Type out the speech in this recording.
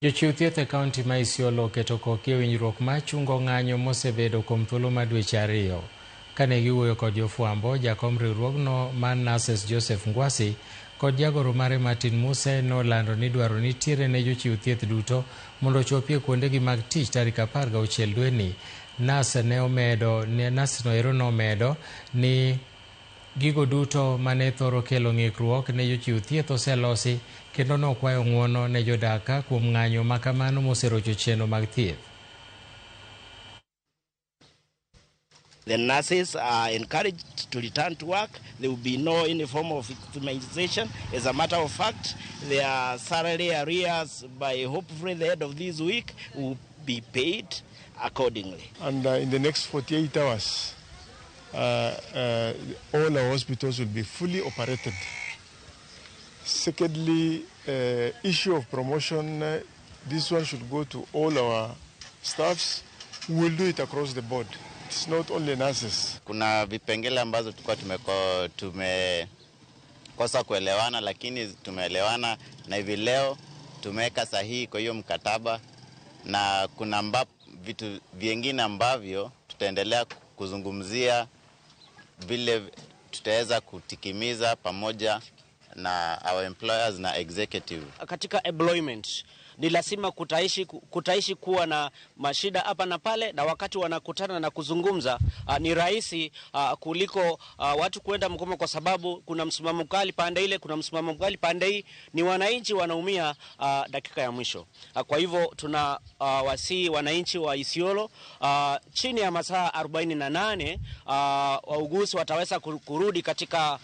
Jochiw thieth e kaunti ma Isiolo oketo koki e winjruok mar chungo ng'anyo mosebedo kuom thuolo mar dweche 2. Kane giwuoyo kod jofwambo, jakom riwruogno mar Nurses Joseph Ngwasi kod jagoro mare Martin Muse nolando ni dwaro nitiere ne jochiw thieth duto mondo ochopi e kuondegi mag tich tarik 16 dweni. Nurse ne omedo, nurse no ero nomedo ni gigo duto mane thoro kelo ng'ikruok ne jochiw thieth oselosi kendo nokwayo ng'uono ne jodak kuom ng'anyo ma kamano moserocho chenro mag thieth. The nurses are encouraged to return to work. There will be no any form of victimization. As a matter of fact, their salary arrears by hopefully the end of this week will be paid accordingly. And in the next 48 hours, all our hospitals will be fully operated. Secondly, issue of promotion, this one should go to all our staffs. We will do it across the board. It's not only nurses. Kuna vipengele ambazo tulikuwa tumekosa kuelewana, lakini tumeelewana na hivi leo tumeweka sahihi kwa hiyo mkataba, na kuna vitu vingine ambavyo tutaendelea kuzungumzia vile tutaweza kutikimiza pamoja na our employers na executive. Katika employment ni lazima kutaishi kuwa na mashida hapa na pale, na wakati wanakutana na kuzungumza ni rahisi kuliko watu kuenda mgomo, kwa sababu kuna msimamo mkali pande ile, kuna msimamo mkali pande hii, ni wananchi wanaumia dakika ya mwisho. Kwa hivyo tuna wasii wananchi wa Isiolo chini ya masaa 48 wauguzi wataweza kurudi katika